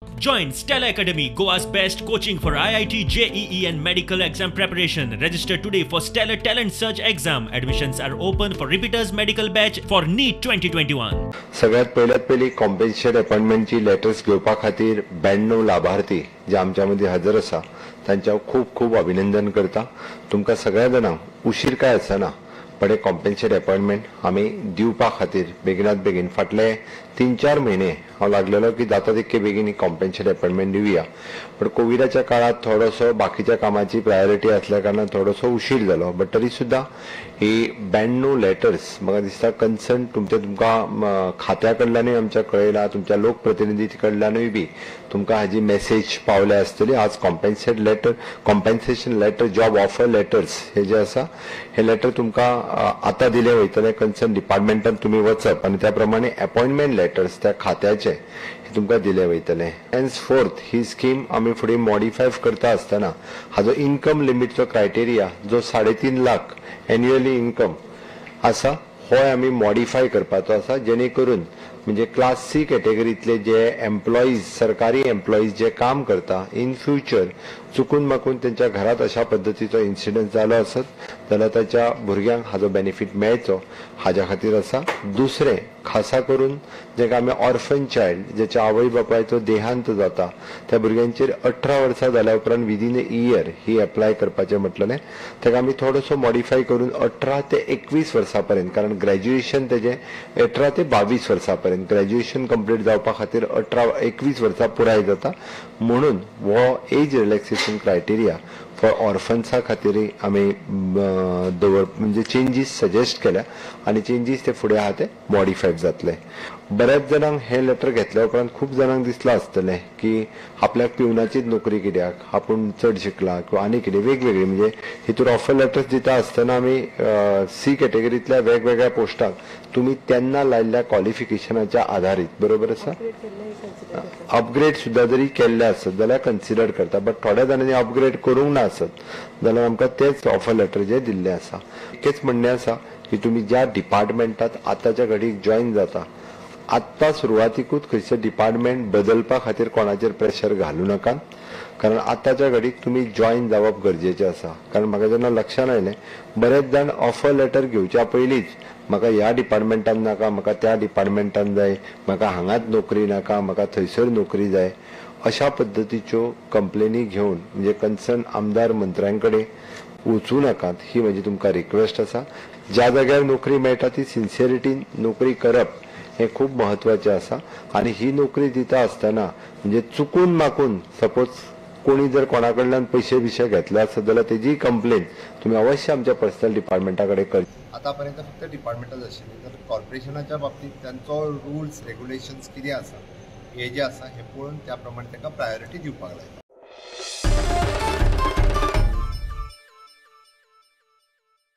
Join Stella Academy, Goa's best coaching for IIT, JEE and medical exam preparation. Register today for Stellar Talent Search exam. Admissions are open for repeaters medical batch for NEET 2021. सगळ्यात पयल्यात पयली compensation अपॉइंटमेंटची letters घेवपा खातीर 92 लाभार्थी जे आमच्या मदीं हजर आसा तांचे हांव खूब खूब अभिनंदन करता. तुमकां सगळ्या जाणांक उशीर काय आसना पण कॉम्पेन्सेट अपॉइंटमेंट आमी दिवपा खातीर बेगिनात बेगीन फाटले 3-4 म्हयने हांव लागलेलो की जाता तितके बेगीन ही कॉम्पेन्सेट अपॉइंटमेंट दिवया, पण कोविडाच्या काळात थोडोसो बाकीच्या कामाची प्रायोरिटी असल्या कारणान थोडोसो उशीर जालो. बट तरी सुद्दां ही 92 लेटर्स म्हाका दिसता कन्सर्न तुमच्या तुमकां खात्या कडल्यानूय आमच्या कळयला, तुमच्या लोकप्रतिनिधी कडल्यानूय बी तुमकां हाजी मेसेज पावल्या आसतली. आज compensation letter job offer letters हे जे आसा हे लेटर तुमकां आतां दिले वयतले. कन्सर्न डिपार्टमेंटान तुमी वचप आनी त्या प्रमाणे अपॉइंटमेंट लेटर्स त्या खात्याचे हे तुमकां दिले वयतले. हेन्स फोर्थ ही स्कीम आमी फुडें मॉडिफाय करता आसतना हाजो इन्कम लिमिटचो क्रायटेरिया जो 3.5 लाख एन्युअली इन्कम आसा होय आमी मॉडिफाय करपाचो आसा, जेणे करून म्हणजे क्लास सी कॅटेगरीतले जे एम्प्लॉईज सरकारी एम्प्लॉईज जे काम करता इन फ्युचर चुकून माकून तेंच्या घरात अशा पद्दतीचो इन्सिडंट जालो आसत जाल्यार ताच्या भुरग्यांक हाजो बेनिफीट मेळचो हाज्या खातीर आसा. दुसरें खासा करून जेका आमी ऑर्फन चायल्ड जेच्या आवय बापायचो देहांत जाता त्या भुरग्यांचेर 18 वर्सां जाल्या उपरांत within a year he apply करपाचें म्हटलेलें, ताका आमी थोडोसो मॉडिफाय करून 18 ते 21 वर्सां पर्यंत, कारण ग्रॅज्युएशन तेजें 18 ते 22 वर्सां पर्यंत ग्रॅज्युएशन कंप्लीट जावपा खातीर 18-21 वर्सां पुराय जाता, म्हणून हो एज रिलॅक्सेशन क्रायटेरिया फॉर ऑर्फन्सा खातीरय आमी दवर म्हणजे चेंजीस सजेस्ट केल्या आनी चेंजीस ते फुडें आहा ते मॉडिफाय जातले. बऱ्याच जाणांक हे लेटर घेतल्या उपरांत खूब जाणांक दिसलां आसतलें की आपल्याक पिवनाचीच नोकरी कित्याक, आपूण चड शिकला किंवा आनी कितें वेगवेगळी, म्हणजे हितूर ऑफर लेटर्स दिता आसतना आमी सी कॅटेगरींतल्या वेगवेगळ्या पोस्टाक तुमी तेन्ना लायिल्ल्या क्वॉलिफिकेशनाच्या आधारीत बरोबर आसा अपग्रेड सुद्दां जरी केल्ले आसत जाल्यार कन्सिडर करता, बट थोड्या जाणांनी अपग्रेड करूंक ना आसत जाल्यार आमकां तेच ऑफर लेटर जे दिल्ले आसा. एकच म्हणणें आसा की तुमी ज्या डिपार्टमेंटात आतांच्या घडीक जॉयन जाता आत्तां सुरवातीकूच खंयचें डिपार्टमेंट बदलपा खातीर कोणाचेर प्रेशर घालूं नाकात, कारण आतांच्या घडीक तुमी जॉयन जावप गरजेचें आसा. कारण म्हाका जेन्ना लक्षान आयलें बरेच जाण ऑफर लेटर घेवच्या पयलींच म्हाका ह्या डिपार्टमेंटान नाका, म्हाका त्या डिपार्टमेंटान जाय, म्हाका हांगाच नोकरी नाका, म्हाका थंयसर नोकरी जाय, अशा पद्दतीच्यो कंप्लेनी घेवन म्हणजे कन्सर्न आमदार मंत्र्यां कडेन वचूं नाकात ही म्हजी तुमकां रिक्वेस्ट आसा. ज्या जाग्यार नोकरी मेळटा ती सिन्सियरिटीन नोकरी करप हें खूब म्हत्वाचें आसा आनी ही नोकरी दिता आसतना म्हणजे चुकून माकून सपोज कोणी जर कोणा कडल्यान पयशे बिशे घेतले आसत जाल्यार तेजी कंप्लेन तुमी अवश्य आमच्या पर्सनल डिपार्टमेंटा कडेन करची. आतापर्यंत फक्त डिपार्टमेंटाच आशिल्ली, तर कॉर्पोरेशनाच्या बाबतींत तांचो रुल्स रेगुलेशन्स कितें आसा हे जे आसा हे पळोवन त्या प्रमाणे तांकां प्रायोरिटी दिवपाक लायता.